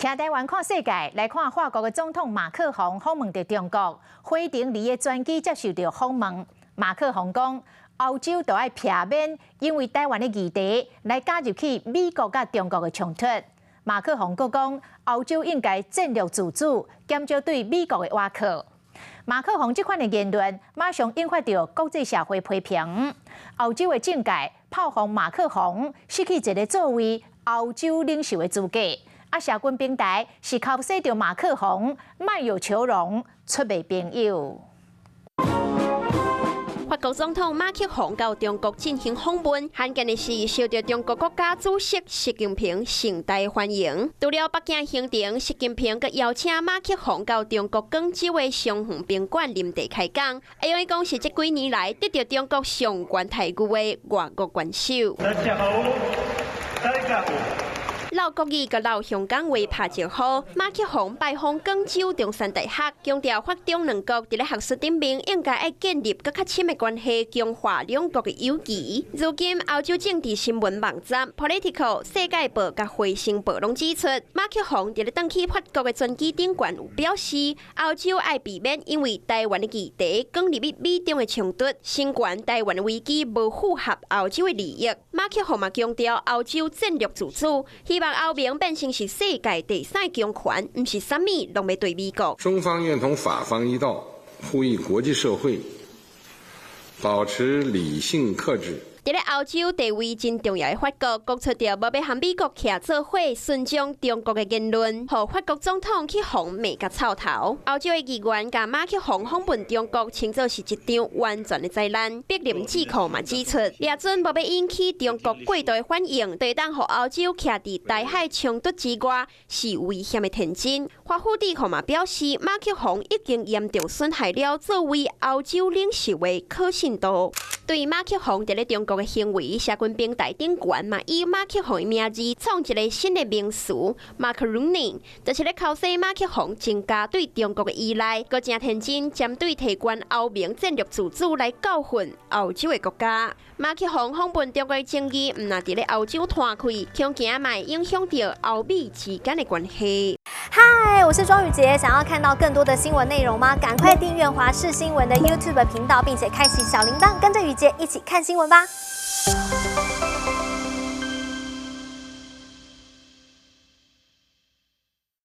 徛台灣看世界，來看法國的總統馬克宏訪問著中國，輝騰二的專機接受著訪問。馬克宏講，歐洲著愛避免因為台灣的議題來加入去美國佮中國的衝突。馬克宏閣講，歐洲應該戰略自主，減少對美國的倚靠。馬克宏這款的言論，馬上引發著國際社會批評。歐洲的政界炮轟馬克宏失去一个作為歐洲領袖的資格。啊，社群平台是剾洗著馬克宏，莫有求榮，出賣朋友。法國總統馬克宏到中國進行訪問，罕見的是受到中國國家主席習近平盛大歡迎。除了北京行程，習近平閣邀請馬克宏到中國廣州的雙園賓館臨地開講，會用講是這幾年來得到中國上懸待遇的外國元首。大家好，大家好。嘮國語佮嘮香港話拍招呼，馬克宏拜訪廣州中山大學，強調法中兩國佇咧學術頂面應該愛建立閣較深的關係，強化兩國的友誼。如今歐洲政治新聞網站 Politico、世界報佮回聲報攏指出，馬克宏佇咧轉去法國的專機頂懸有表示，歐洲愛避免因為台灣的議題捲入去美中的衝突，升懸台灣的危機無符合歐洲的利益。馬克宏嘛強調歐洲戰略自主，希望歐盟變成是世界第三強權，毋是啥物攏欲對美國。中方願同法方一道，呼籲國際社會保持理性克制。佇咧歐洲地位真重要的法國，講出著無欲和美國徛做伙，順從中國的言論，予法國總統去予罵共臭頭。歐洲的議員共馬克宏訪問中國，稱作是一場完全的災難。柏林智庫嘛指出，掠準無欲引起中國過度的反應，會當予歐洲徛佇台海衝突之外，是危險的天真。華府智庫嘛表示，馬克宏已經嚴重損害了作為歐洲領袖的可信度。對馬克宏佇咧中國的行為，社群平台頂懸嘛以馬克宏的名字創一个新的名詞 “Macroning”，就是咧剾洗馬克宏增加對中國的依賴，閣誠天真針對提懸歐盟戰略自主來教訓歐洲的國家。馬克宏訪問中國的爭議，毋但佇咧歐洲攤開，恐驚嘛會影響著歐美之間的關係。嗨，我是莊宇傑，想要看到更多的新聞內容嗎？趕快訂閱華視新聞的 YouTube 頻道，並且開啟小鈴鐺，跟着宇傑一起看新聞吧。